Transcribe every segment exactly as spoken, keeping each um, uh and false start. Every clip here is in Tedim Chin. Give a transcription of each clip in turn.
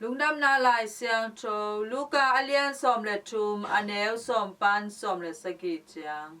Lungdamna Lai Siangtho Luka a lian sawm le thum, a neu sawm pan sawm le sagih ciang.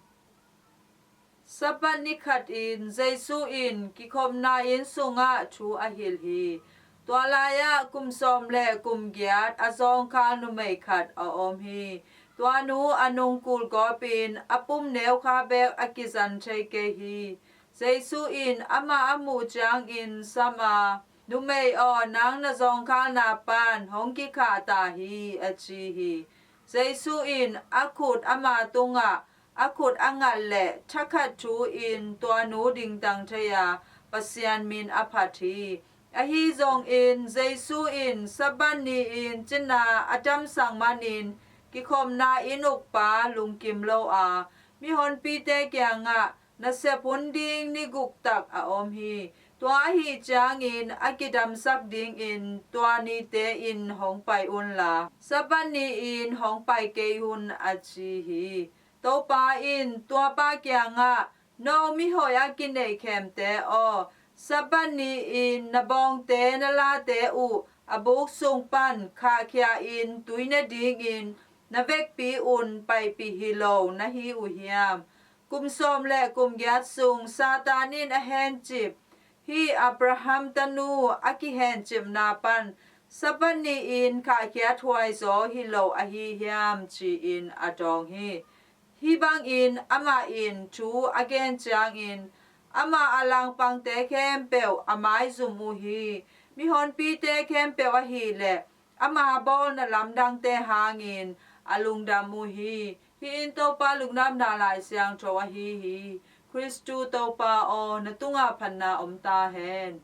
Sabbath ni khatin Jesu in kikhopna inn sungah thu a hilh hi. Tua lai-ah kum sawm le kum giat a zawngkhal numei khat a om hi. Tua nu a nungkul gawpin a pum neukha bek a kizan thei kei hi. Jesu in amah a muh ciangin sam a, "Numei aw, nang na zawngkhalna pan hong kikhah ta hi," a ci hi. Jesu in a khut ama tungah a khut a ngat le thakhat thu-in tua nu dingtang thei a, Pasian min a phat hi. Ahi zongin Jesu in Sabbath ni-in cina a damsak manin kikhopna inn ukpa lungkim lo a, mihonpite kiangah nasep hun ding ni guk tak a om hi. Tua ahih ciangin a kidamsak dingin tua nite in hong pai unla, Sabbath ni-in hong pai kei un, a ci hi. Topa in tuapa kiangah, "No mihoih a kineih khemte aw, Sabbath ni-in na bawngte na late uh a buk sung pan khahkhia-in tui ne dingin na vekpi un paipih hi lo na hi uh hiam? Kum sawm le kum giat sung Satan in a hencip hih Abraham tanu a kihencipna pan Sabbath ni-in khahkhiat huai zaw hi lo ahi hiam?" ci-in a dawng hi. Hih bangin amah in thu a gen ciangin amah a langpangte khempeuh a maizum uh hi. Mihonpite khempeuh ahih leh ama bawlna lamdangte hangin a lungdam uh hi. Hih in Topa Lungdamna Lai Siangtho ahi hi. Khristu Topa aw, na tungah phatna om ta hen.